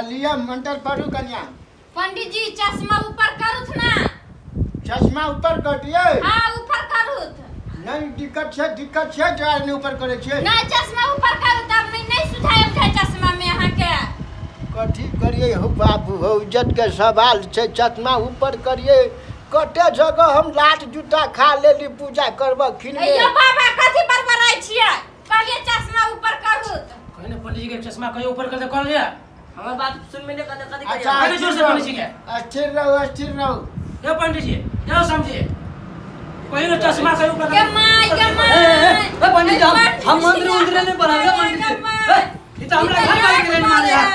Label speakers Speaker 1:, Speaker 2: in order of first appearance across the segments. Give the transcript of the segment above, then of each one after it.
Speaker 1: लिअ मंत्र पढ़ू कन्या।
Speaker 2: पंडित जी चश्मा ऊपर करूथ ना।
Speaker 1: चश्मा ऊपर कर दिए?
Speaker 2: हाँ, ऊपर करूथ।
Speaker 1: नहीं, दिक्कत छै, दिक्कत छै, जो आदमी ऊपर करै छियै।
Speaker 2: नहीं, चश्मा ऊपर करू तब नहीं, नहीं सुझाय बुझाय चश्मा में अहाँ के।
Speaker 1: कथी करिए हो बाबू हो, इज्जत के सवाल छै, चश्मा ऊपर करिए। कते जगह हम लात जूता खा लेली पूजा करबऽ खिन में।
Speaker 2: यो बाबा कथी बड़बड़ाय छियै? कहलिए चश्मा ऊपर करू।
Speaker 3: कहिने पंडित जी के चश्मा कहियो ऊपर कर दे कॉल लिया।
Speaker 4: हमर बात सुन में नहीं कदे कदे।
Speaker 1: अच्छा।
Speaker 3: पहले जोर से
Speaker 1: स्थिर
Speaker 3: पंडित जी के।
Speaker 1: रहू, स्थिर रहू, स्थिर रहू।
Speaker 3: यो पंडित जी, यो समझिए, कहियो चश्मा कहियो ऊपर
Speaker 2: गे my, गे my.
Speaker 5: ए, ए, ए, पंडित जी, हम मंत्र उंत्र नहीं पढ़ब रे पंडित जी। ए, ई त हमरा घर वाले के लाइन मारे यार।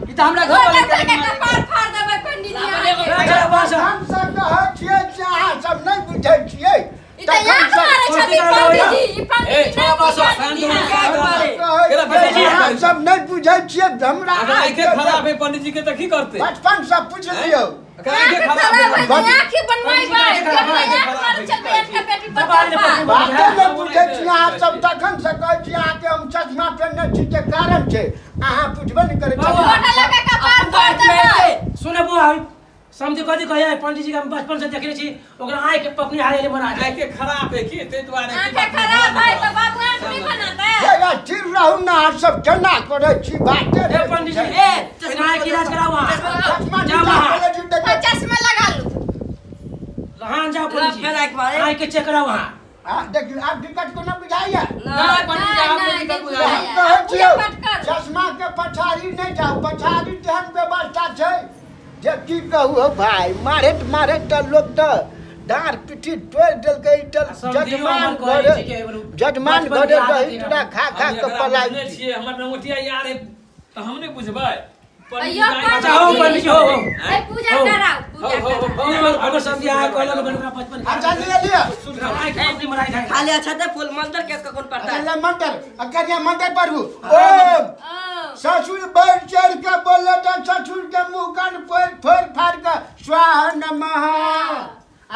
Speaker 5: ई त हमरा घर वाले के लाइन मारे।
Speaker 2: कपार फाड़ देबै पंडित जी अहाँके।
Speaker 3: अच्छा, बस।
Speaker 1: हम सब कहै छियै से अहाँ सब नहि बुझै छियै।
Speaker 2: ई तऽ आँख मारै छथिन पंडित जी, ई पंडित जी नहि बुझै छथिन।
Speaker 1: अहाँ सब नहि बुझै छियै हमरा।
Speaker 6: अगर आँखे खराब है पंडित जी के तऽ की करते?
Speaker 1: बचपन से पूछ लियौ।
Speaker 6: अगर आँखे
Speaker 2: आँख
Speaker 6: खराब
Speaker 2: खराब
Speaker 6: है
Speaker 2: है तऽ आँखि बनबैबै, केकरो आँख मारै छथिन एकटा बेटी पतोह पर।
Speaker 1: बाते नहि बुझै छियै अहाँ सब, तखन से कहै छी अहाँके हम चश्मा पहिरने छी के कारण छै, अहाँ बुझबे नहि करै छियै।
Speaker 2: गोटा लऽ कऽ कपार फोड़ देबै।
Speaker 3: सुने बुआ, समझे कथी कहिए पंडित जी के हम बचपन से देखने छी, ओकरा आँख के पपनी हारे मरा जाए।
Speaker 6: आँखे खराब है की ताहि दुआरे की
Speaker 2: आँख
Speaker 6: बात
Speaker 2: खराब है तऽ बाबू आँख नहि बनातै।
Speaker 1: हे, स्थिर रहू ने, अहाँ सब केना करै छी बाते
Speaker 3: ए
Speaker 1: नहि
Speaker 3: पंडित जी,
Speaker 1: बुझै।
Speaker 4: ए,
Speaker 3: बिना आँख के इलाज कराओ अहाँ।
Speaker 1: चश्मा
Speaker 3: जाओ
Speaker 1: नीचा
Speaker 3: अहाँ।
Speaker 1: करै छी
Speaker 2: हाँ,
Speaker 1: देखियौ।
Speaker 2: चश्मा लगा लू।
Speaker 3: हाँ, जाओ पंडित जी,
Speaker 4: फेर आँखि मारे।
Speaker 3: आँख के चेक कराओ अहाँ।
Speaker 1: आ, देखियौ आब दिक्कत कोनो बुझाइया?
Speaker 5: नहीं पंडित जी, आब
Speaker 2: नहीं,
Speaker 5: नहीं दिक्कत
Speaker 2: नहीं
Speaker 5: बुझाइया।
Speaker 1: हम कहै
Speaker 2: पूजा
Speaker 1: छियौ
Speaker 2: पाठ करू।
Speaker 1: चश्मा के पछाड़ी नहि जाउ, पछाड़ी तेहन व्यवस्था छै जे की कहू हौ भाय, मारैत मारैत तऽ लोक तऽ डाँड़ पिट्ठी तोड़ि देलकै। ई तऽ
Speaker 3: समझियौ
Speaker 1: जजमान
Speaker 3: हमर कहै
Speaker 1: घरे
Speaker 3: छी कि एगो
Speaker 1: जजमान
Speaker 3: बचपन के
Speaker 1: घरे
Speaker 3: आदत
Speaker 1: दही
Speaker 3: है।
Speaker 1: चूड़ा खा खा
Speaker 6: हम
Speaker 1: कऽ
Speaker 6: एकरा
Speaker 1: पलाइ
Speaker 6: बुझने
Speaker 1: छी।
Speaker 6: छियै, हमर नंगोटिया यार है तऽ हम नहि बुझबै? पंडित जी
Speaker 2: अय्यो,
Speaker 6: आँखि
Speaker 3: अच्छा हो पंडित जी, हो हो।
Speaker 2: ए, पूजा
Speaker 3: हो।
Speaker 2: कराओ, पूजा
Speaker 6: हो, हो,
Speaker 2: कराओ।
Speaker 6: हो।
Speaker 3: हमर समझी आए कहलक ओकरा बचपन के
Speaker 1: अच्छा लिअ लिअ।
Speaker 3: आँख के पपनी मराइ खाइ।
Speaker 4: खाली अच्छा ते फूल मंत्र के कोन पड़ता
Speaker 1: अच्छा
Speaker 4: है?
Speaker 1: ले मंत्र, आ कन्या मंत्र पढ़ू। ओम
Speaker 2: ओ,
Speaker 1: ससुर बढ़ चढ़ के बोले तऽ ससुर के मुंह कान फोड़ फोड़ फाड़ के स्वाहा नमः।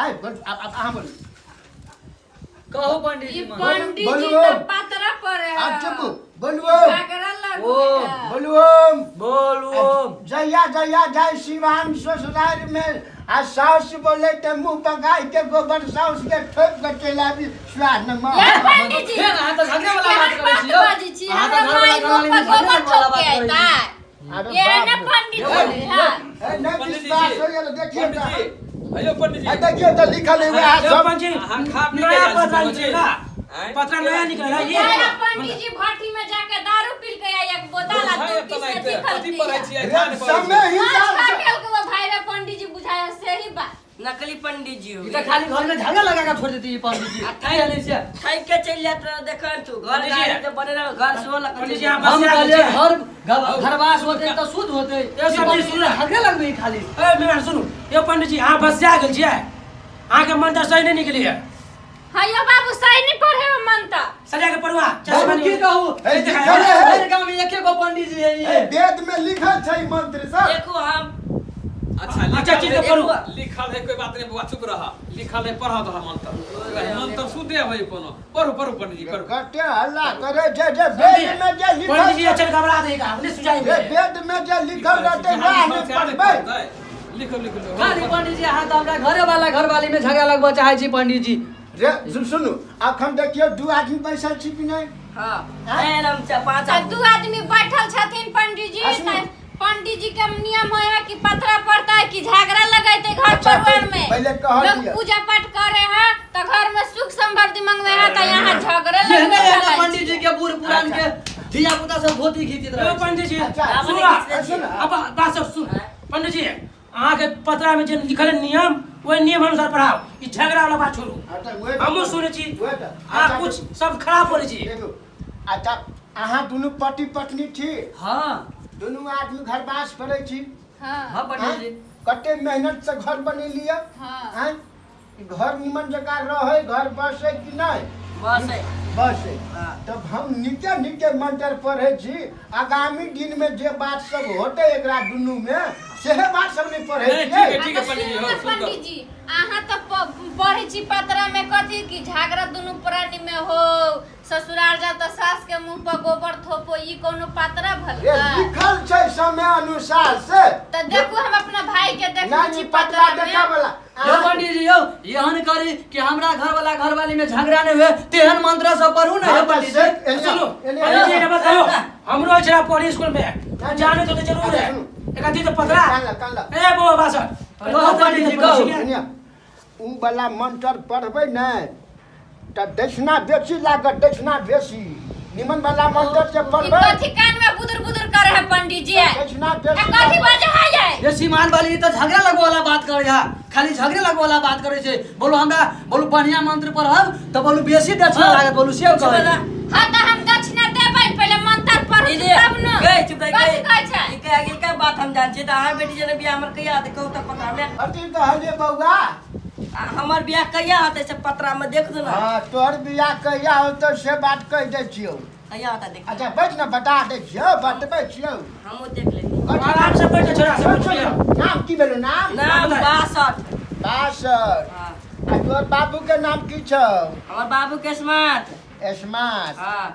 Speaker 1: आइ बोल, आब आब अहाँ बोलू।
Speaker 5: कहू पंडित
Speaker 2: ई
Speaker 5: जी मन।
Speaker 2: पंडित जी
Speaker 1: बोलू।
Speaker 2: तऽ पातरा पर है।
Speaker 1: आब चुप बोलू।
Speaker 2: झगड़ा लगू
Speaker 5: ओ,
Speaker 2: है।
Speaker 1: बोलू ओम।
Speaker 5: बोल ओम।
Speaker 1: जहिया जहिया जाय सिवान ससुराल में आ साउस बोले तऽ मुंह पकाय के गोबर साउस के ठोक के चलि आबी, स्वाहा नमः।
Speaker 2: ये पंडित जी,
Speaker 5: हे, अहाँ तऽ झगड़े वाला बात
Speaker 2: केहन
Speaker 5: करै
Speaker 2: बात
Speaker 5: छी यौ।
Speaker 2: बाजै छी?
Speaker 5: अहाँ तऽ
Speaker 2: हमरा
Speaker 5: घर
Speaker 2: माय
Speaker 5: वाला
Speaker 2: मुँह पर
Speaker 5: घरवाली में
Speaker 2: गोबर
Speaker 5: झगड़े वाला
Speaker 2: ठोक
Speaker 5: बात
Speaker 2: के
Speaker 5: करै छी।
Speaker 2: अयतै।
Speaker 1: अरे
Speaker 2: ये
Speaker 1: बाप
Speaker 2: ने
Speaker 1: रे।
Speaker 2: पंडित जी, हाँ।
Speaker 1: ए, नहि
Speaker 6: पंडित जी,
Speaker 1: विश्वास होइए तऽ देखियौ
Speaker 6: पंडित
Speaker 1: तऽ।
Speaker 6: जी, अयौ पंडित जी।
Speaker 1: आ देखियौ तऽ लिखल है वएह
Speaker 3: यो
Speaker 1: सब।
Speaker 3: पंडित जी,
Speaker 6: अहाँ खा पी के
Speaker 3: नया
Speaker 6: आयल छी
Speaker 3: पतरा
Speaker 6: पंडित जी।
Speaker 3: निकला।
Speaker 6: आँय?
Speaker 3: पतरा नया निकला ये।
Speaker 2: नया पंडित जी भट्ठी में जाके दारू पी के आया, एक बोतल आ दू पीस
Speaker 6: कथी
Speaker 2: अथी
Speaker 6: पढ़ै
Speaker 2: खलती।
Speaker 6: छियै?
Speaker 1: रे,
Speaker 6: खान पढ़ै
Speaker 1: समय
Speaker 6: छियै?
Speaker 1: हिसाब
Speaker 2: आज
Speaker 1: से
Speaker 2: खा के वो भाई रे पंडित जी बुझाया से ही बात।
Speaker 4: नकली पंडित जी हो।
Speaker 5: ई तऽ खाली घर में झगड़ा लगा के छोड़ देती ई पंडित जी।
Speaker 4: आ
Speaker 5: की जानै छियै?
Speaker 4: थाकि के चलि जात रह देखन तू घर
Speaker 3: पंडित जी।
Speaker 4: गाड़ी के बने रह घर सो लग
Speaker 3: पंडित जी, अहाँ बस
Speaker 5: हम
Speaker 3: आयल
Speaker 5: कहलियै
Speaker 3: छियै।
Speaker 5: घर घरवास होतै तऽ शुद्ध होतै।
Speaker 3: ए, सब
Speaker 5: ई पंडित
Speaker 3: सुन।
Speaker 5: झगड़े लगबै है खाली।
Speaker 3: ए मेहमान सुनू, यो पंडित जी अहाँ बस जा गेल छियै, अहाँके मंत्र सही नहि निकली है।
Speaker 2: हाँ यो बाबू सही नहीं पढ़े हो मंत्र।
Speaker 3: सजा के पढ़वा चश्मा
Speaker 5: बाबू की
Speaker 3: नहीं।
Speaker 5: कहू?
Speaker 1: ए, लिखल है।
Speaker 5: हर गाँव में एके गो पंडित जी है
Speaker 1: ए,
Speaker 5: ई।
Speaker 1: वेद में लिखल छै मंत्र सब।
Speaker 4: देखो हम
Speaker 6: अच्छा
Speaker 3: अच्छा,
Speaker 6: लिखल
Speaker 3: ठीक
Speaker 6: है,
Speaker 3: है, पढ़ू।
Speaker 6: लिखल है कोई बात नहीं बुआ, चुप रह, लिखल है पढ़ दह मंत्र, मंत्र सुधे होई कोनो। पढ़ू पढ़ू पंडित जी पढ़ू।
Speaker 1: कते हल्ला करे छै जे वेद में जे लिखल
Speaker 3: पंडित जी
Speaker 1: छै,
Speaker 3: अक्षर घबरा देगा, अपने सुझाई
Speaker 1: जे वेद में जे लिखल रहतै वएह ने पढ़बै।
Speaker 6: लिखो लिखो लिखो।
Speaker 5: खाली पंडित जी अहाँ तऽ हमरा घरे वाला घरवाली में झगड़ा लगबऽ चाहै छी पंडित जी।
Speaker 1: रे सुनू, अखन देखियौ दू आदमी बैसल छी कि नहि?
Speaker 4: हाँ एहन हम पांच
Speaker 2: तऽ
Speaker 4: आदमी।
Speaker 2: दू आदमी बैठल छथिन पंडित जी।
Speaker 1: आ सुनू।
Speaker 2: तऽ पंडित जी के नियम होय है कि पतरा पड़ता है कि झगड़ा लगैते घर
Speaker 1: अच्छा,
Speaker 2: परिवार में।
Speaker 1: पहिले कहऽ
Speaker 2: लोग
Speaker 1: दिअ।
Speaker 2: पूजा पाठ करे है तऽ घर में सुख समृद्धि मंगवे है तऽ यहाँ झगड़े
Speaker 5: एहने
Speaker 2: लगबे
Speaker 5: एहने
Speaker 2: चलै
Speaker 5: पंडित जी के बूढ़ पुरान के धिया पुता सब धोती खींचैत
Speaker 3: यो
Speaker 5: रहै छै।
Speaker 3: पंडित जी
Speaker 1: अच्छा,
Speaker 3: सुनू
Speaker 4: खींच
Speaker 1: आ, सुन
Speaker 3: अब बात सब सुन पंडित जी, अहाँके पतरा में जे लिखल है नियम, ओहि नियम अनुसार पढ़ाओ, ई झगड़ा वाला बात छोड़ू।
Speaker 1: अच्छा, वएह तऽ-
Speaker 3: हमहूँ सुनै छी।
Speaker 1: वएह तऽ।
Speaker 3: अहाँ
Speaker 1: अच्छा,
Speaker 3: कुछ सब खराब बोलै छी।
Speaker 1: देखू, अच्छा अहाँ दुनू पति पत्नी छी?
Speaker 5: हाँ।
Speaker 1: दुनू आदमी घरवास करै छी?
Speaker 2: हाँ।
Speaker 5: हाँ पंडित जी।
Speaker 1: कते मेहनत से घर बनेलियै।
Speaker 2: हाँ।
Speaker 1: आँय? ई घर निमन जकाँ रहै, घर बसै कि नहि?
Speaker 4: बस है।
Speaker 1: बसै।
Speaker 4: हाँ।
Speaker 1: तब हम नीके नीके मंत्र पढ़ै छी, आगामी दिनमे जे बात सब होतै एकरा दुनूमे सेहे बात सब नहि पढ़ै
Speaker 6: नहीं,
Speaker 1: छियै।
Speaker 6: ठीक है, ठीक है पंडित जी,
Speaker 2: आ
Speaker 6: हो,
Speaker 2: तऽ सुनू
Speaker 6: सुन
Speaker 2: पंडित जी, अहाँ तऽ पढ़ै छी पतरा में कथी कि झगड़ा दुनू प्राणी में हो, ससुराल जाओ तऽ सास के मुंह पर गोबर थोपो, ई कोनो पात्रा
Speaker 1: रे
Speaker 2: भलका?
Speaker 1: लिखल छै समय अनुसार से।
Speaker 2: तऽ देखू, हम अपना भाई के देखै
Speaker 1: नहीं
Speaker 2: छी
Speaker 1: पतरा
Speaker 2: पतरा
Speaker 1: देखा
Speaker 2: में।
Speaker 1: वाला।
Speaker 5: यौ पंडित जी यौ, एहन करी कि हमरा घर वाला घरवाली में झगड़ा नहीं हुए, तेहन मंत्र सब पढ़ू ना। यौ पंडित जी।
Speaker 3: सुनो पंडित जी, एक बात कहो, हमरो छला पढ़ी स्कूल में, जाने तो जरूर है। एक आदमी तो पतरा।
Speaker 1: कान ला, कान ला।
Speaker 3: ए बौआ बासठ।
Speaker 5: कहू पंडित जी, कहू।
Speaker 1: एने, उ वाला मंत्र पढ़बै ने तऽ दक्षिणा बेसी लागत, दक्षिणा बेसी। निमन वाला मंत्र जे
Speaker 2: ई
Speaker 1: पढ़बै
Speaker 2: कथी कान में बुदुर बुदुर करे है पंडित जी?
Speaker 1: दक्षिणा
Speaker 2: आ
Speaker 1: बेसी
Speaker 2: कथी
Speaker 1: लागत।
Speaker 2: बाजे है ये?
Speaker 5: ये सीमान वाली तऽ झगड़ा लगवा वाला बात करे है, खाली झगड़े लगवा वाला बात करे छै। बोलू हमरा, बोलू बढ़िया मंत्र पढ़ब तऽ बोलू बेसी दक्षिणा लागत, बोलू से कहै।
Speaker 2: हाँ तऽ हम दक्षिणा देबै, पहिले मंत्र पढ़ू
Speaker 4: दीदी
Speaker 2: तब न।
Speaker 4: गई चुप रही।
Speaker 2: कथी
Speaker 4: गई
Speaker 2: कहै छै?
Speaker 4: ई के आगे का बात हम जान छी त अहाँ बेटी जने बियाह हमर कहिया होतै, कहू त पता में।
Speaker 1: अथी कहलियै बौआ?
Speaker 4: आ हमर बियाह कहिया होतै से पतरा में देख दू ना।
Speaker 1: हँ, तोहर बियाह कहिया होतौ से बात कहि दै छियौ।
Speaker 4: कहिया होतै देख।
Speaker 1: अच्छा बैठ ने, बता दै छियौ, बतबै छियौ।
Speaker 4: हमहूँ देख लेती।
Speaker 3: आराम से बैठ छोरा सब पूछ लियो।
Speaker 1: नाम की भेलो नाम?
Speaker 4: नाम 62।
Speaker 1: 62।
Speaker 4: हाँ।
Speaker 1: आ तोहर बाबू के नाम की छौ?
Speaker 4: हमर बाबू के स्मार्ट।
Speaker 1: स्मार्ट।
Speaker 4: हाँ।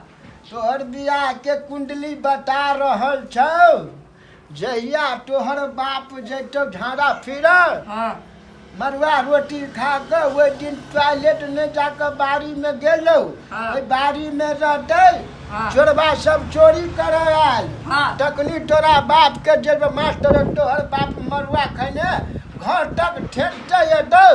Speaker 1: तोहर बियाह के कुंडली बता रहल छौ, जहिया तोहर बाप जैतौ झाड़ा फिरल,
Speaker 4: हाँ,
Speaker 1: मरुआ रोटी खा कऽ, ओहि दिन टॉयलेट नहि जाकऽ बाड़ी में गेलौ,
Speaker 4: हाँ।
Speaker 1: ओहि बाड़ी में रहतै,
Speaker 4: हाँ।
Speaker 1: चोरबा सब चोरी करऽ आयल,
Speaker 4: हाँ।
Speaker 1: तखनी तोरा बाप के जे मास्टर तोहर बाप मरुआ खैने घर तक ठेकते एतौ,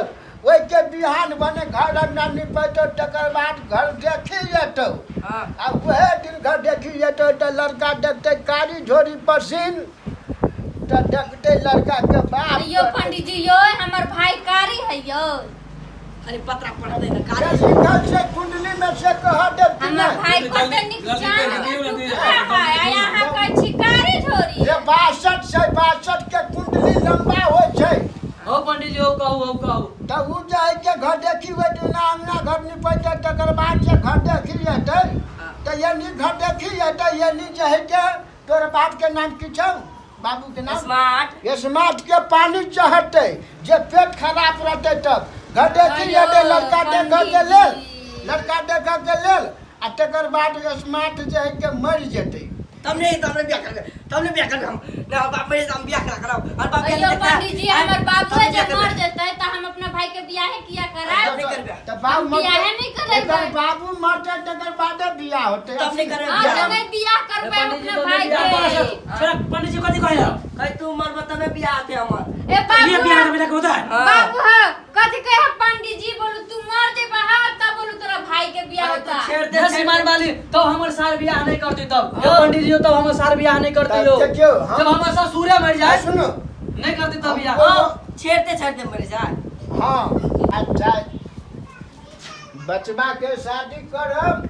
Speaker 1: ओहिके बिहान भने घर अंगना निपैतौ, तकर बाद घर देखी जेतौ।
Speaker 4: हाँ।
Speaker 1: आ उएह दिन घर देखी जेतौ तऽ लड़का देखतै कारी झोरी पसीन, तऽ देखतै लड़का के बाप।
Speaker 2: यो पंडित जी यो, हमर भाई कारी है यो?
Speaker 4: कनी पतरा पढ़ दे ना।
Speaker 1: जे
Speaker 4: काली
Speaker 1: लिखल छै कुंडली में से कह देब कि
Speaker 2: हमर
Speaker 1: नहि?
Speaker 2: भाई कते नीक
Speaker 6: जल्दी
Speaker 2: जान
Speaker 6: जल्दी
Speaker 2: के
Speaker 6: जल्दी
Speaker 2: टुकड़ा है, आ अहाँ कहै छी कारी झोरी।
Speaker 1: जे 62 छै, 62 के कुंडली लंबा होइ छै।
Speaker 5: हो पंडित जी, हो कहू, हो कहू।
Speaker 1: तऽ ओ जे हइ के घर देखी ओहि दिना अंगना घर निपैतै, तकर बाद जे घर देखी जेतै तऽ एनी घर देखी जेतै, एनी जे हइ के तोर बाप के नाम की छौ, बाबू के नाम?
Speaker 4: स्मार्ट।
Speaker 1: स्मार्ट के पानी चढ़तै जे पेट खराब रहतै, तब घर देखी
Speaker 2: अयो,
Speaker 1: जेतै लड़का देखऽ के लेल।
Speaker 2: पंडीजी।
Speaker 1: लड़का देखऽ के लेल आ तकर बाद स्मार्ट जे हइ के मरि जेतै।
Speaker 4: तब नहीं, तब नहीं बियाह कर, तब नहीं बियाह कर हम ना। बाप मेरे हम बियाह करा कराओ और बाप
Speaker 2: अयो पंडित जी, हमर बाबू
Speaker 4: तब
Speaker 2: जे
Speaker 4: बियाह
Speaker 2: मर
Speaker 4: करबै।
Speaker 2: जेतै तऽ हम अपना भाई के बियाहे किया करायब?
Speaker 4: नहीं करबै।
Speaker 1: तऽ बाबू
Speaker 2: हम बियाहे नहीं करेबै।
Speaker 1: एकर बाबू मरतै तकर बादे बियाह होतै।
Speaker 4: तब नहीं करबै
Speaker 2: हाँ
Speaker 4: बियाह।
Speaker 2: तऽ नहीं बियाह करबै हम
Speaker 5: पंडित जी
Speaker 2: अपना
Speaker 5: तो
Speaker 2: भाई
Speaker 5: नहीं
Speaker 2: के।
Speaker 3: छोरा, पंडित जी कथी कहै?
Speaker 4: कहीं तू मरब तबे बियाह होतै हमर।
Speaker 2: ए
Speaker 3: ये
Speaker 2: बाबू
Speaker 3: बियाह बेटा के होता है।
Speaker 4: हाँ।
Speaker 2: बाबू हाँ, कथी कहे पंडित जी? बोलू तू मर जेबा, हाँ, तब बोलू तोरा भाई के बियाह
Speaker 4: अरे तू
Speaker 2: होता।
Speaker 4: छेड़ दे
Speaker 5: ये सीमान वाली, तब हमर सार बियाह नहीं करती तब। यो पंडित जी, तब हमर सार बियाह नहीं करती यो।
Speaker 1: तब देखियौ,
Speaker 5: जब हमर ससुरे मर जाए
Speaker 1: सुनू।
Speaker 5: नहीं करती तब बियाह।
Speaker 4: हाँ, छेड़ते छेड़ते मर जाए।
Speaker 1: हाँ अच्छा, बचबा के शादी करब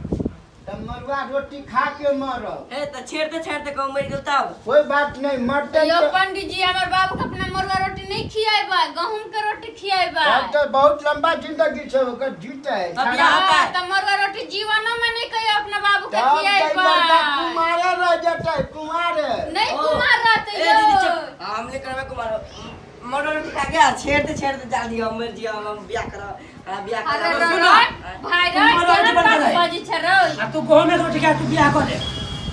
Speaker 1: तऽ मरुआ रोटी खा के मरब।
Speaker 4: हे त छेड़ते छेड़ते कहूँ मर गेल तब?
Speaker 1: कोई बात नहीं, मरते
Speaker 2: यो
Speaker 1: तऽ
Speaker 2: पंडित जी, हमर बाबू के अपना मरुआ रोटी नहीं खियाबा, गहूम के रोटी खियाबा।
Speaker 1: तब तऽ बहुत लंबा जिंदगी छै ओकर, जीते।
Speaker 4: तब बियाह होता है।
Speaker 2: तऽ मरुआ रोटी जीवनो में नहीं कहियो अपना बाबू के
Speaker 1: तब तऽ
Speaker 2: खियाबा।
Speaker 1: लड़का कुमारे रह जेतै, कुमारे।
Speaker 2: नहीं
Speaker 4: ओ,
Speaker 2: कुमार रहते
Speaker 4: ए
Speaker 2: यो।
Speaker 4: दीदी चुप। हाँ, हम नहीं करबे कुमार, मरुआ रोटी खा के आ छेड़ते छेड़ते जा दियो मर जियो, हम बियाह करब, हमरा बियाह
Speaker 2: अरे
Speaker 4: करब।
Speaker 2: रो
Speaker 3: सुनो।
Speaker 2: रो, भाई रो,
Speaker 3: मरुआ रोटी
Speaker 2: केहन
Speaker 3: बंद
Speaker 2: बात
Speaker 3: करै।
Speaker 2: बजै छै रो?
Speaker 3: आ तू गहूम के रोटी खा, तू बियाह कर ले।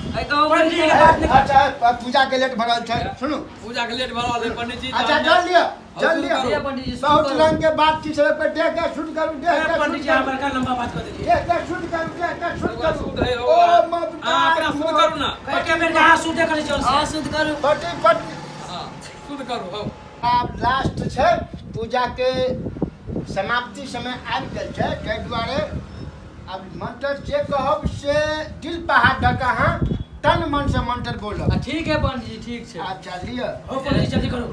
Speaker 4: कहीं कहूँ
Speaker 3: पंडित जी के बात नहीं।
Speaker 1: अच्छा, पूजा के लेट भरल छै, सुनू।
Speaker 6: पूजा के लेट भऽ रहल है पंडित जी।
Speaker 1: अच्छा जल लिअ, जल लिअ।
Speaker 5: ये पंडित जी, शुरू
Speaker 1: बहुत
Speaker 5: करू।
Speaker 1: रंग के बात की छै, पर देख के शुद्ध करू, देख के
Speaker 3: पंडित
Speaker 1: शुद्ध
Speaker 3: जी, अहाँ
Speaker 1: करू।
Speaker 3: बड़का लंबा बात कर देलियै।
Speaker 1: देख के शुद्ध करू, देख के शुद्ध
Speaker 6: बौआ,
Speaker 1: करू।
Speaker 6: शुद्ध है,
Speaker 1: ओ
Speaker 6: बौआ।
Speaker 1: ममता।
Speaker 6: अहाँ अपना शुद्ध करू ना।
Speaker 3: एके बेर के अहाँ शुद्धे करै छी।
Speaker 4: हाँ, शुद्ध करू।
Speaker 1: पटी पटी।
Speaker 6: हाँ, शुद्ध करू हौ।
Speaker 1: आब लास्ट छै, पूजा के समाप्ति समय आबि गेल छै, ताहि दुआरे आब मंत्र जे कहब से दिल पर हाथ धऽ कऽ अहाँ तन मन से मंत्र बोलब।
Speaker 5: आ, ठीक है पंडित जी, ठीक छै।
Speaker 1: अच्छा लिअ।
Speaker 3: हो पंडित जी, जल्दी करू।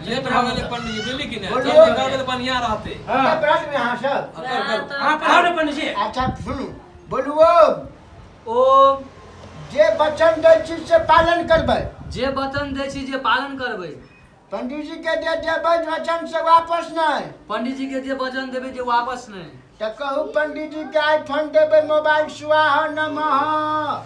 Speaker 6: लेट भऽ गेलै पंडित जी, बुझली कि नहि?
Speaker 1: बोलियौ।
Speaker 6: जल्दी करबै तऽ बढ़िआँ रहतै।
Speaker 3: हाँ।
Speaker 1: व्रत में अहाँ सब
Speaker 6: हाँ, करू करू।
Speaker 3: अहाँ पढ़ाउ ने पंडित जी।
Speaker 1: अच्छा सुनू, बोलू ओम।
Speaker 5: ओम।
Speaker 1: जे वचन दै छी से पालन करबै।
Speaker 5: जे वचन दै छी जे पालन करबै।
Speaker 1: पंडित जी के जे देबै वचन से वापस नहि।
Speaker 5: पंडित जी के जे वचन देबै जे वापस नहि।
Speaker 1: तऽ कहू पंडित जी के आईफोन देबै मोबाइल, स्वाहा नमः।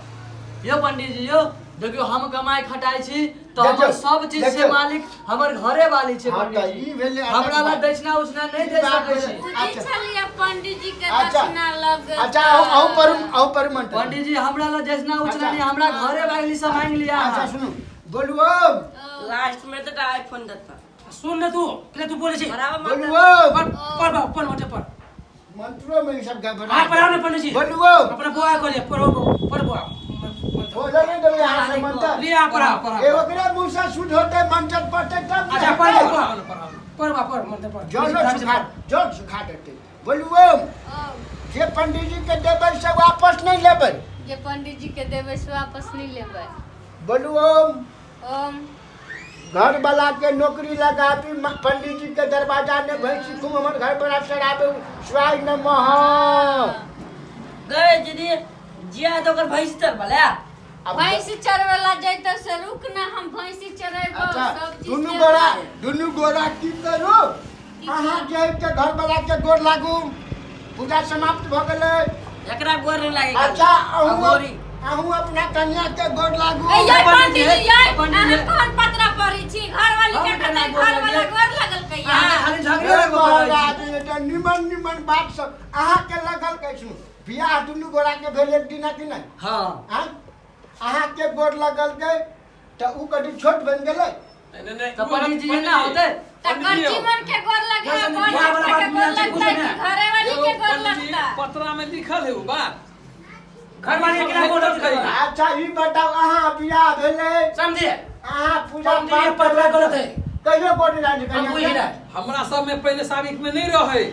Speaker 5: यौ पंडित जी यौ, देखियौ हम कमाइ खटाइ छी तऽ हमर
Speaker 1: देखियौ,
Speaker 5: सब चीज से
Speaker 1: देखियौ।
Speaker 5: मालिक हमर घरे वाली छै
Speaker 1: हाँ,
Speaker 5: पंडित
Speaker 1: तऽ
Speaker 5: जी
Speaker 1: ई भेलै
Speaker 5: हमरा ला
Speaker 1: अलग बात।
Speaker 5: दक्षिणा उक्षिणा नहि
Speaker 1: ई
Speaker 5: दे
Speaker 1: बात
Speaker 5: सकै
Speaker 1: भेलै।
Speaker 5: छी।
Speaker 2: बुझै
Speaker 1: अच्छा।
Speaker 2: छलियै पंडित जी के
Speaker 1: अच्छा।
Speaker 2: दक्षिणा लग
Speaker 1: अच्छा अहूँ अहूँ पढ़ू, अहूँ पढ़ू मंत्र।
Speaker 5: पंडित जी हमरा ला दक्षिणा उक्षिणा
Speaker 1: अच्छा।
Speaker 5: नहि, हमरा घरे वाली से मांगि लिया
Speaker 1: अच्छा
Speaker 5: अहाँ।
Speaker 1: सुनू, बोलू ओम,
Speaker 4: लास्ट में तो आईफोन देता
Speaker 3: सुन ने तू के तू बोले छी
Speaker 4: बराबर
Speaker 1: बोलू
Speaker 4: मत
Speaker 1: ओम।
Speaker 3: पढ़ पढ़ बाबू, पढ़ मटे पढ़।
Speaker 1: मंत्रो में ई सब गड़बड़ा।
Speaker 3: हाँ पढ़ाओ ने पंडित जी।
Speaker 1: बोलू ओम।
Speaker 3: अपना बुआ को लिए पढ़ो, पढ़ बुआ मंत्र।
Speaker 1: बोलो नहीं देबै अहाँ से मंत्र।
Speaker 3: लिया पढ़ाओ पढ़ाओ।
Speaker 1: ए ओकरे मुँह से शुद्ध होतै, मंत्र पढ़तै तब ने
Speaker 3: अच्छा पढ़
Speaker 1: हेतै।
Speaker 3: बुआ, पढ़ बा, पढ़ मंत्र पढ़।
Speaker 1: जलो सुखा, जल सुखा देतै। बोलू ओम। जे पंडीजी के देबै से वापस नहि लेबै।
Speaker 2: जे पंडित जी के देबै से वापस नहीं लेबै।
Speaker 1: बोलू ओम।
Speaker 2: ओम।
Speaker 1: घर वाला के नौकरी लगाबी, पंडीजी के दरवाजा ने भैंसी खूब हमर घर वाला चढ़ाबे स्वाय नमः।
Speaker 4: गए दीदी जिया तो ओकर भैंस तर भले।
Speaker 1: अब
Speaker 2: भैंसी चरवेला जैते से रुक ना, हम भैंसी चरेबो
Speaker 1: अच्छा
Speaker 2: सब चीज
Speaker 1: दुनू
Speaker 2: देबै।
Speaker 1: गोरा, दुनू गोरा की करू? अहाँ जाय के घर वाला के गोर लागू। पूजा समाप्त भऽ गेलै।
Speaker 4: एकरा गोर नहीं लागे।
Speaker 1: अच्छा अहूँ
Speaker 4: गोरी।
Speaker 1: अहूँ अपना कन्या के गोर लागू।
Speaker 2: ए यै
Speaker 5: पंडित जी,
Speaker 2: पंडित जी यै,
Speaker 5: पंडित जी।
Speaker 2: अहाँ कोन पतरा पढ़ै छी? घरवाली के
Speaker 5: हम केना
Speaker 2: कतै
Speaker 5: गोर
Speaker 2: घरवाला
Speaker 5: लागियै?
Speaker 2: गोर लगल कहिया?
Speaker 5: अहाँ खाली झगड़े
Speaker 1: हे
Speaker 5: लगबऽ पड़ै छी।
Speaker 1: महाराज, ई तऽ निमन निमन बात सब अहाँ के लगल कैसनु? बियाह दुनू गोरा के भेल एक दिना कि नहि?
Speaker 5: हाँ।
Speaker 1: आँय? अहाँ के गोर लगल के तऽ उ कनि छोट बनि गेलै।
Speaker 6: नहीं नहीं
Speaker 5: तऽ पंडित जी एना होतै?
Speaker 2: तऽ गर्जीमन के गोर लगे,
Speaker 3: ना,
Speaker 2: बड़
Speaker 3: बियाह वाला
Speaker 2: के
Speaker 3: बात
Speaker 2: गोर
Speaker 3: मिलल छै,
Speaker 2: लगतै
Speaker 3: कुछ
Speaker 2: कि
Speaker 3: नहि।
Speaker 2: घरे वाली के गोर
Speaker 6: पंडित जी,
Speaker 2: लगता?
Speaker 6: पतरा में लिखल है वो बात।
Speaker 3: घर वाली के केना गोर लगतै?
Speaker 1: अच्छा ई बताउ अहाँ बियाह भेलै?
Speaker 3: समझे?
Speaker 1: अहाँ पूजा
Speaker 3: पंडित जी
Speaker 1: पाठ
Speaker 3: पतरा गलत है।
Speaker 1: कहियो गोर नहि लागै
Speaker 3: हम बुझि
Speaker 1: कन्या के?
Speaker 3: रहे।
Speaker 6: हमरा सब में पहले साबिक में नहीं रहे,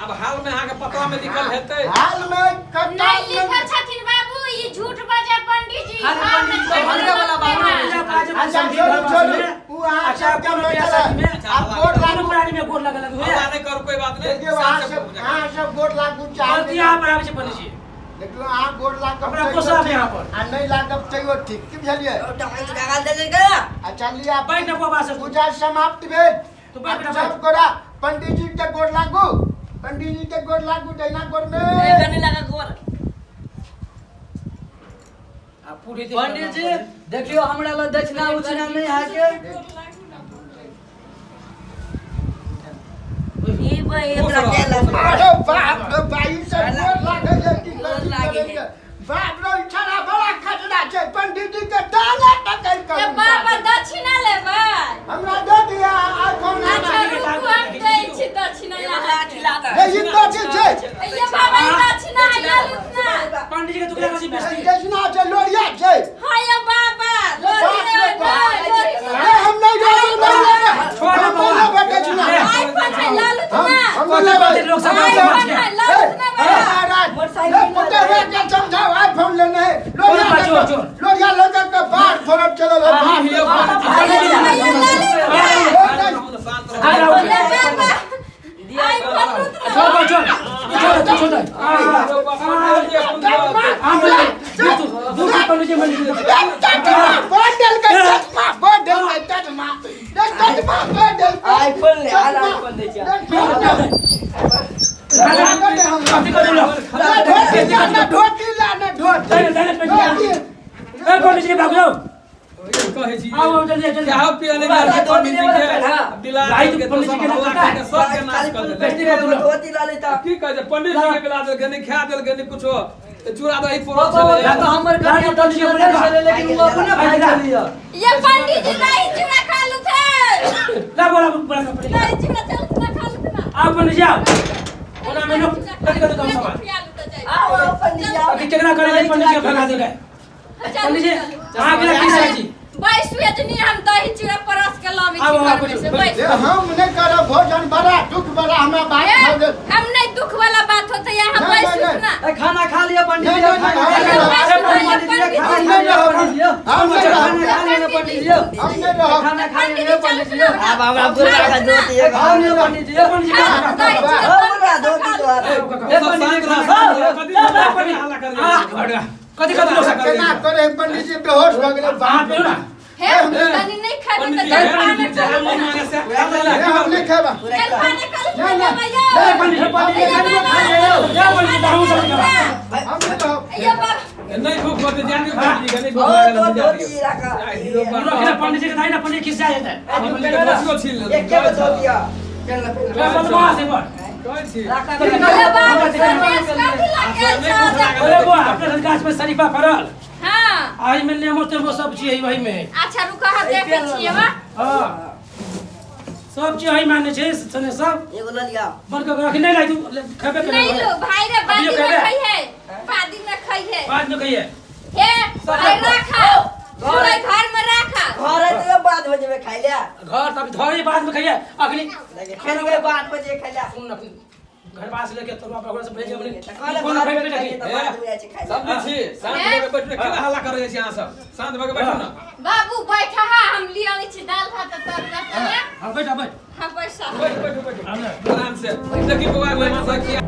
Speaker 6: अब हाल में अहाँ के पतरा में लिखल हेतै।
Speaker 1: हाल में कत्ता
Speaker 2: नहीं लिखल छथिन बाबू, ई झूठ बजे पंडित जी।
Speaker 5: खाली
Speaker 2: घर में
Speaker 5: पंडित जी
Speaker 2: छथिन
Speaker 5: झगड़े वाला बात
Speaker 2: लगते
Speaker 5: है।
Speaker 2: हैं।
Speaker 1: अच्छा छोड़ू छोड़ू, उ अहाँ
Speaker 3: अच्छा
Speaker 1: सबके
Speaker 3: कोनो बियाह
Speaker 1: बैठल
Speaker 3: शादी में
Speaker 1: आप गोर
Speaker 3: कोनो
Speaker 1: लागू।
Speaker 3: प्राणी में गोर लगल हुए।
Speaker 6: हल्ला नहीं करू, कोई बात नहीं।
Speaker 1: देखियौ अहाँ
Speaker 6: शांत से
Speaker 1: सब,
Speaker 6: पूजा
Speaker 1: अहाँ सब गोर लागू चाहै।
Speaker 3: गलती यहाँ पर आबै छै पंडित जी।
Speaker 1: देखियौ अहाँ गोर लागब
Speaker 3: हमरा
Speaker 1: तैयो
Speaker 3: गुस्सा
Speaker 1: ठीक,
Speaker 3: यहाँ पर।
Speaker 1: आ नहि लागब तैयो ठीक, की बुझलियै?
Speaker 4: डाल दे गया।
Speaker 1: अच्छा लिया
Speaker 3: बैठ ना बुआ से।
Speaker 1: पूजा समाप्त भेल।
Speaker 3: तू बैठ बेटा,
Speaker 1: सब
Speaker 3: बैठ।
Speaker 1: गोरा पंडित जी के गोर लागू, पंडित जी के गोर लागू दहिना गोर में।
Speaker 4: ए गने लगा गोर।
Speaker 3: आ पूरी देख।
Speaker 5: पंडित जी देखियो हमरा ला दक्षिणा उक्षिणा नहीं है के।
Speaker 4: ई भाई एकरा के लगा।
Speaker 1: अरे बाप रे भाई सब गोर लागै छै की
Speaker 4: गोर
Speaker 1: कथी
Speaker 4: लागै
Speaker 1: करै
Speaker 4: छै।
Speaker 1: छै? बाप रे ई छड़ा बड़ा खतरा छै, पंडित जी के डाला पकड़
Speaker 2: ए
Speaker 1: कऽ
Speaker 2: बाबा दक्षिणा लेबै?
Speaker 1: हमरा दऽ दिअ आईफोन।
Speaker 2: अच्छा रुकू, हम दै छी दक्षिणा
Speaker 4: एगो
Speaker 2: अहाँके।
Speaker 4: लाठी लागा।
Speaker 1: हे ई कथी छै?
Speaker 2: ए ये बाबा ई दक्षिणा है, ये लुटना।
Speaker 3: पंडित जी के टुकड़ा कसी बेचती।
Speaker 1: दक्षिणा छै, लोरिया छै।
Speaker 2: हाँ ये बाबा
Speaker 1: बाप
Speaker 2: लोरी
Speaker 1: रे
Speaker 2: रे,
Speaker 1: बाप।
Speaker 2: लोरी।
Speaker 1: ए हम नहीं लेबै, नहीं लेबै।
Speaker 3: छोड़ ना
Speaker 1: हम
Speaker 3: बाबा।
Speaker 1: नहीं लेबै दक्षिणा।
Speaker 2: आईफोन है लालू
Speaker 1: हम
Speaker 2: ना।
Speaker 1: हम
Speaker 3: कथी
Speaker 1: नहीं लेबै।
Speaker 3: कथी लोग सब
Speaker 2: आईफोन
Speaker 3: समाज के।
Speaker 2: है लालू ना
Speaker 1: हे
Speaker 2: बाबा।
Speaker 1: महाराज,
Speaker 4: मोटरसाइकिल
Speaker 1: ले पुतहु के समझाओ, आईफोन लेने है। लोरिया
Speaker 3: छोड़,
Speaker 1: लऽ
Speaker 3: छोड़।
Speaker 1: लोरिया लऽ कऽ बाहर फोड़ब चलल है, बाहर।
Speaker 6: यौ, पंडित
Speaker 2: ये लालू ना।
Speaker 6: जी, शांत रहो।
Speaker 3: आ जाओ।
Speaker 2: ये बाबा आईफोन लूट ना।
Speaker 3: छोड़ बा, छोड़। छोड़ तू, छोड़। आ आ बोले दूसरी पंडित जी मंदिर।
Speaker 1: बॉडल के चश्मा, बॉडल के चश्मा, ले चश्मा, बॉडल के।
Speaker 4: आईफोन ले, आर आईफोन दे छियै।
Speaker 3: कथी कर लो?
Speaker 1: धोती ला ना, धोती ला ना, धोती।
Speaker 3: दाहिने दाहिने पंडित जी। ए पंडित जी भाग जाओ।
Speaker 6: कहै छी
Speaker 3: आओ आओ जल्दी जल्दी।
Speaker 6: चाहो पिए ले गेल पंडित जी के दिला
Speaker 3: लाइट
Speaker 6: देलकै,
Speaker 3: पंडित जी के
Speaker 6: सब हल्ला
Speaker 3: लगा।
Speaker 6: कऽ के सबके नाश कऽ देलकै।
Speaker 3: बेइज्जती कर देलक।
Speaker 4: धोती ला लेता।
Speaker 6: की कहै छै पंडित जी के मिला देलकै, नहि खा देलकै, नहि कुछो, चूड़ा दही फोड़ल
Speaker 5: बाबा
Speaker 6: छलै।
Speaker 5: या तऽ हमर कन्या दक्षिणा दै छलै लेकिन ओ अपने भाइ छलियै।
Speaker 2: ये पंडित जी दही चूड़ा खा लूथे।
Speaker 3: ला बोला बोला पंडित जी।
Speaker 2: दही चूड़ा चल ना खा लूथे ना।
Speaker 3: आओ पंडित जी आओ। ओना में लोग कथी कथी कम समाज।
Speaker 4: आओ आओ पंडित जी आओ।
Speaker 3: अभी केकरा करे पंडित जी के भगा देलकै। पंडित जी अहाँ के की सही छी?
Speaker 2: बैस वेजनी हम दही चूड़ा परस के लाबै छी
Speaker 3: आबो,
Speaker 2: घर
Speaker 3: आबो,
Speaker 2: में से
Speaker 3: बैस।
Speaker 2: बैस।
Speaker 1: ए, हम नहि करब भोजन, बड़ा दुख बड़ा हमरा बात
Speaker 2: ए,
Speaker 1: भऽ गेल।
Speaker 2: हम नहीं दुख वाला बात होते यहाँ
Speaker 1: नहीं,
Speaker 2: बैस
Speaker 1: नहीं,
Speaker 2: ना।
Speaker 5: ए खाना खा लिअ पंडित जी,
Speaker 1: नहीं, नहीं,
Speaker 5: खाना
Speaker 1: नहीं,
Speaker 5: खा लिअ।
Speaker 2: नहीं,
Speaker 5: पंडित जी, खाना
Speaker 1: हम
Speaker 5: खा
Speaker 1: नहीं
Speaker 5: लिअ
Speaker 1: रहब,
Speaker 5: पंडित जी।
Speaker 1: हम नहीं रहब,
Speaker 5: खाना खा लिअ पंडित जी।
Speaker 1: हम नहीं रहब।
Speaker 5: खाना खा लिअ पंडित जी।
Speaker 4: अब हमरा बुरा का धोती है।
Speaker 5: खा लिअ पंडित जी।
Speaker 3: पंडित जी
Speaker 2: हाँ, दही चूड़ा
Speaker 4: हमरा धोती तो
Speaker 5: ए
Speaker 6: सब
Speaker 5: पंडित जी
Speaker 6: शांत रहो,
Speaker 5: खाना खा लिअ।
Speaker 6: कथी कथी हल्ला कर
Speaker 3: आ कथी कथी लोग सब
Speaker 1: केना करे पंडित जी बेहोश भऽ गेलै
Speaker 3: हाथ
Speaker 1: बाप
Speaker 3: पेरू ना।
Speaker 2: हे तनी नहीं खाबे
Speaker 6: पंडित
Speaker 2: त
Speaker 6: जी,
Speaker 2: दाल
Speaker 6: पंडित जी,
Speaker 2: खाना
Speaker 6: जहाँ मन मांगे से खा ले।
Speaker 1: ए, हम नहि खेबा।
Speaker 2: दाल खाना खा लूथे
Speaker 1: नहीं,
Speaker 2: ना
Speaker 1: नहीं।
Speaker 2: भैया।
Speaker 1: नहीं,
Speaker 3: पंडित जी,
Speaker 5: पंडित जी, खाना खा लिअ।
Speaker 3: जा पंडित जी हमहूँ सब खेबै।
Speaker 1: हम नहि रहब।
Speaker 2: ये बाबा
Speaker 6: नहीं भूख होते जान दियो पंडित जी के, नहीं भूख
Speaker 4: ओ,
Speaker 6: लागल
Speaker 4: तो
Speaker 6: है, जा
Speaker 4: धोती
Speaker 6: दियौ।
Speaker 4: राखा।
Speaker 6: आइ हीरो पर-
Speaker 3: रखना पंडित जी के दाई ना पंडित खिसा जेतै।
Speaker 6: पंडित जी के धोतियो छीन लेलकै।
Speaker 4: एके गो धोती है। पेन ला, पेन ला।
Speaker 3: बदमाश है बड़।
Speaker 6: कहै छी।
Speaker 4: राखा,
Speaker 3: अरे
Speaker 2: अरे बाबू सनेस कथी लगे
Speaker 6: नहि भूख
Speaker 2: छौ?
Speaker 6: लागल
Speaker 3: अरे
Speaker 6: है।
Speaker 3: बुआ, अपने घर गाछ में शरीफा फड़ल।
Speaker 2: हाँ।
Speaker 3: आ एहिमे नेमो तेमो सब चीज है वही में।
Speaker 2: अच्छा रुका, हम देखै छियै बा।
Speaker 3: हाँ, सब चीज है माने छै सने सब।
Speaker 4: एगो ल लिया।
Speaker 3: बड़ के अखन नहीं लाई तू खेबे के
Speaker 2: नहीं लो भाई रे, बादी
Speaker 3: अभियो
Speaker 2: में
Speaker 3: खेबे?
Speaker 2: खई है, बादी में खई है।
Speaker 3: बाद में कहिए।
Speaker 2: हे भाई राखा, पूरा घर में राखा।
Speaker 4: घर है तो बाद में जेबे खाइ ले।
Speaker 3: घर तब धरे बाद में खइए अखनी।
Speaker 4: खेल के बाद में जे खाइ ले।
Speaker 3: सुन अखनी घर पास लेके तोरा बाप से भेजे अपने
Speaker 4: कहले
Speaker 3: कोनो
Speaker 4: घर
Speaker 3: फेंक
Speaker 4: में
Speaker 3: नहीं
Speaker 4: खाइए
Speaker 3: रखी।
Speaker 4: तऽ बाद में जाइ छै खाइ ले।
Speaker 6: सब छी, शांत भऽ के बैठू ने, केना हल्ला करै छी अहाँ सब? शांत भऽ के बैठू ने।
Speaker 2: बाबू बैठा हा, हम लिया आबै छी दाल भात आ तरुआ तले।
Speaker 3: हाँ बैठ, बैठ।
Speaker 2: हाँ बैठा।
Speaker 6: बैठू, बैठू, बैठू।
Speaker 3: आब ने।
Speaker 6: आराम से। देखी बौआ, मेहमान सब किया